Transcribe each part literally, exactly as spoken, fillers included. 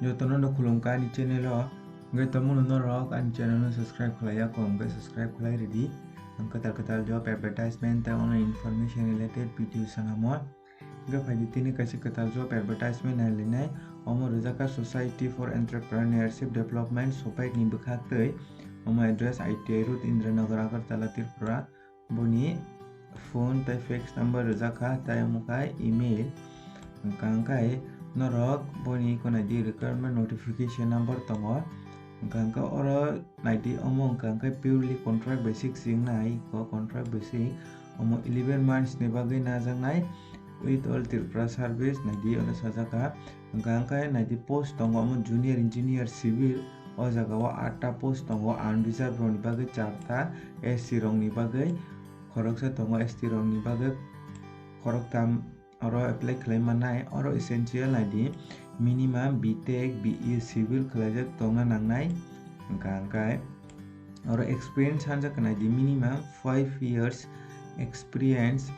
Jotono no khulumkha ani channel o. Hwnkhe tomono norok ani channel no subscribe khlaiya kho, hwnkhe subscribe khlai ridi. Ang kwtal kwtal job advertisement tei online information related video sanamo. Hwnkhe phaidi tini kaisa kwtal job advertisement nailainai. Omo rwjakha Society for Entrepreneurship Development, SOFED ni bwkhak twi. Omo address I T I Road, Indiranagar, Agartala, Tripura. Boni phone tei fax number rwjakha, tei omo khai email. Hwnkha hwnkhe norok boni konaidi requirement notification number tongo. Hwnkha hwnkhe oro naidi, omo hwnkha hwnkhe purely contract basis se wngnai, iko contract basis. Omo eleven months ni bagwi najaknai with all Tripura service, naidi oro sajakha. Hwnkha hwnkhe naidi post tongo omo junior engineer civil, o jaga o atta post tongo, unreserved rokni bagwi charta, S C rokni bagwi khoroksa tongo, S T rokni bagwi khoroktham. Oro apply khlai mannai, oro essential naidi minimum B Tech, B E civil khlaijak tongna nangnai. Hwnkha hwnkhe oro experience hanjak naidi minimum five years experience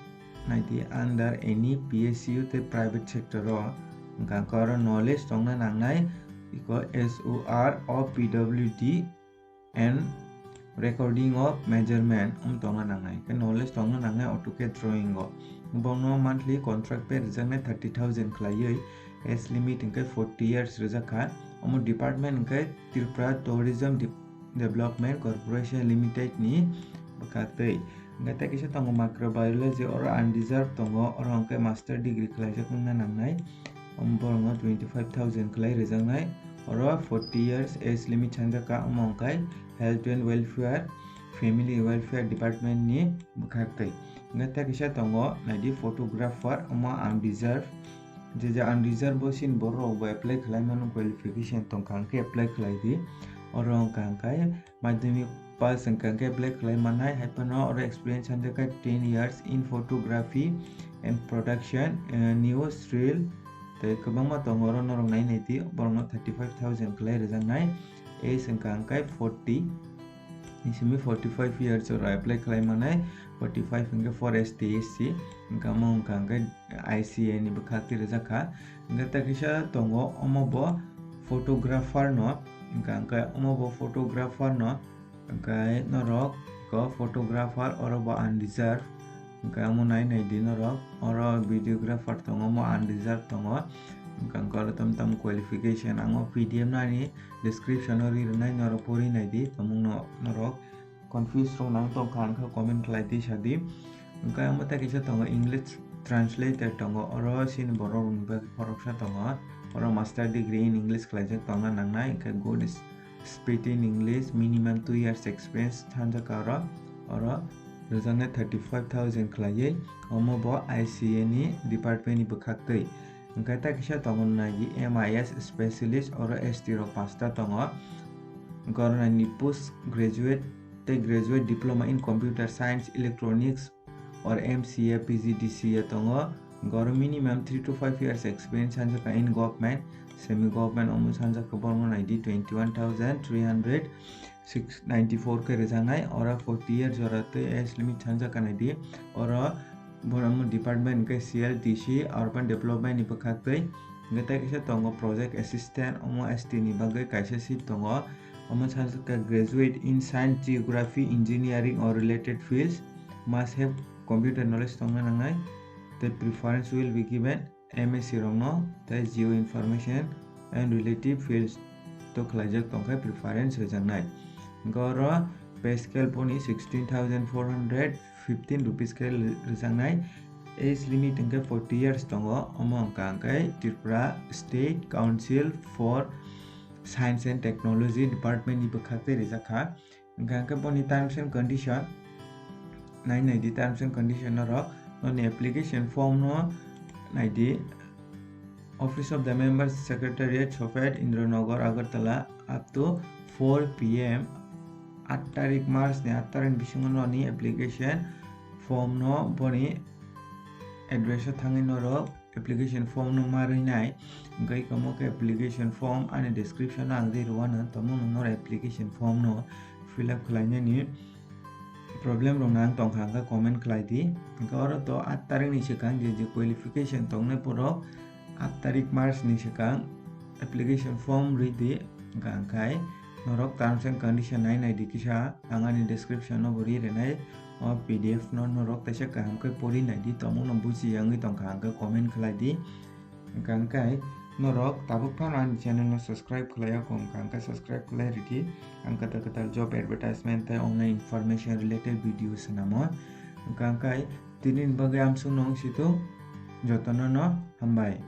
naidi under any P S U tei private sector o. Hwnkha hwnkhe oro knowledge tongna nangnai, iko S O R o P W D and recording of measurement, um, tongna nangnai. Hwnkhe knowledge tongna nangnai AutoCAD drawing o. Bono monthly contract pay rwjaknai thirty thousand khlaiwi, age limit hwnkhe forty years rwjakha. Omo department hwnkhe Tripura Tourism Dep-, Development Corporation Limited ni bwkhaktwi. Hwnkhe tei kisa tongo microbiology, oro unreserved tongo, oro hwnkhe master degree khlaijak wngna nangnai. Omo borokno twenty five thousand khlai rwjaknai. Oro forty years age limit sanjakha, omo hwnkhe health and welfare, family welfare department ni bwkhaktwi. Hwnkhe tei kisa tongo naidi photographer, omo unreserved. Je je unreserved bo sini borok rok bo apply khlai mano, qualification tongkha hwnkhe apply khlai di. Oro hwnkha hwnkhe madhyamik pass hwnkha hwnkhe apply khlai mannai, hai phano oro experience hwnkha khe ten years in photography and production, eh, news reel tei kwbangma tongo, oro norok nai nai di, borokno thirty five thousand khlai rwjaknai. Age hwnkha hwnkhe forty ni simi forty five years oro apply khlai mannai, forty five hwnkhe for S T, S C, hwnkhe omo hwnkha hwnkhe I C A ni bwkhaktwi rwjakha. Hwnkhe tei kisa tongo, omo bo photographer no, hwnkha hwnkhe omo bo photographer no, hwnkhe norok ko photographer oro bo unreserved, hwnkhe omo nai nai di norok, oro videographer tongo, omo unreserved tongo, hwnkhe oro tam tam qualification, ang o P D F nani description o ri rwnai, norok pori nai di, tongmung no norok confuse rok nang tongkha, hwnkhe comment khlai di, sa di. Hwnkhe omo tei kisa tongo, English translator tongo, oro chini borok rokni bagwi khoroksa tongo, oro master degree in English khlaijak tongna nangnai, hwnkhe good speaking English, minimum two years experience thanjakha oro, oro rwjaknai thirty five thousand khlaiwi, omo bo I C A ni department ni bwkhaktwi. Hwnkhe tei kisa tongo nai di M I S specialist, oro S T rok pasta tongo. Hwnkhe oro nai di post graduate tei graduate diploma in computer science, electronics, or M C A, P G D C A tongo. Hwnkhe oro minimum three to five years experience sanjakha in government, semi government, omo sanjakha borokno nai di twenty one thousand three hundred six ninety four khe rwjaknai, oro forty year jora tei age limit sanjakha nai di, oro borokno department hwnkhe C L T C, urban development ni bwkhaktwi, hwnkhe tei kisa tongo project assistant, omo S T ni bagwi kaisa seat tongo, omo sanjakha graduate in science, geography, engineering or related fields, must have computer knowledge tongna nangnai, tei preference will be given M S C rokno tei Geo Information and Relative Fields to khlaijak tongkhe preference rwjaknai. Hwnkhe oro pay scale boni sixteen thousand four hundred fifteen rupees khe rwjaknai. Age limit hwnkhe forty years tongo, omo wngkha hwnkhe Tripura State Council for Science and Technology Department ni bwkhak tei rijak kha. Hwnkha hwnkhe boni terms and condition, nai nai di terms and condition norok, noni application form no nai di. Office of the Member Secretariat, SOFED, Indranagar, Agartala, up to four P M, aat tarik March ni aat tarik ni bisingo noni application form no boni address o thangwi norok application form no ma rwi nai. Hwnkhe omo khe application form ani description o ang tei rwano, tamo no norok application form no fill up khlainani problem rok nang tongkha hwnkhe comment khlai di. Hwnkhe oro to aat tarik ni swkang je je qualification tongnai borok aat tarik March ni swkang application form ridi, hwnkha hwnkhe norok terms and condition nai naidi kisa, ang ani description no bo ri rinai. O P D F no norok teisa kaham khe pori naidi, tongmung no buji yangwi tongkha hwnkhe comment khlai di. Hwnkha hwnkhe norok tabuk phano ani channel no subscribe khlai ya kho, hwnkha hwnkhe subscribe khlai ridi. Ang kwtal kwtal job advertisement tei online information related video swnamo. Hwnkha hwnkhe tini ni bagwi amsuk no wng situ, jotono no hambai.